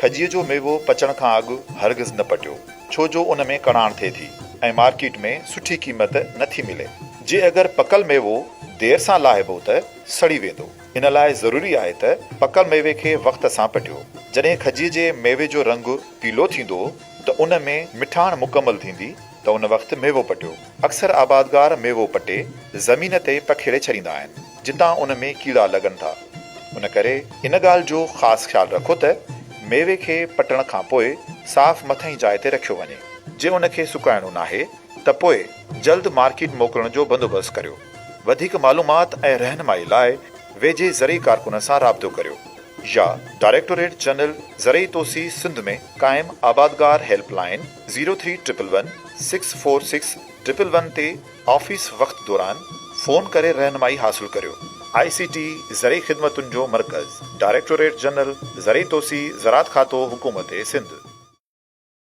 کجيء جو ميوو پچڻ کان اڳ هرگز نه پٽيو، ڇو جو ان ۾ ڪڙاڻ ٿئي ٿي ۽ مارڪيٽ ۾ سٺي قيمت نه ٿي ملي. جي اگر پڪل ميوو دير سان لاهبو ته سڙي ويندو. ان لاء ضروري آهي ته پڪل ميوي کي وقت سان پٽيو. جڏهن کجيء جي ميوي جو رنگ پيلو ٿيندو ته ان ۾ مٺاڻ مڪمل ٿيندي ته ان وقت ميوو پٽيو. اڪثر آبادگار ميوو پٽي زمين تي پکيڙي ڇڏيندا آهن، جتان ان ۾ ڪيڙا لڳن ٿا. ان ڪري ان ڳالهه جو خاص خيال رکو ته ميوي کي پٽڻ کان پوء صاف مٿئين جاء تي رکيو وڃي. جي ان کي سڪائڻو ناهي ته پوء جلد مارڪيٽ موڪلڻ جو بندوبست ڪريو. وڌيڪ معلومات ۽ رهنمائي لاء ويجهي زرعي ڪارڪن سان رابطو ڪريو يا ڊائريڪٽوريٽ جنرل زرعي توسيع سنڌ ۾ قائم آبادگار help line zero three triple one six four six triple one تي آفيس وقت دوران فون ڪري رهنمائي حاصل ڪريو. آء سي ٽي زرعي خدمتن جو مرڪز، ڊائريڪٽوريٽ جنرل زرعي توسيع زراعت کاتو حڪومت سنڌ.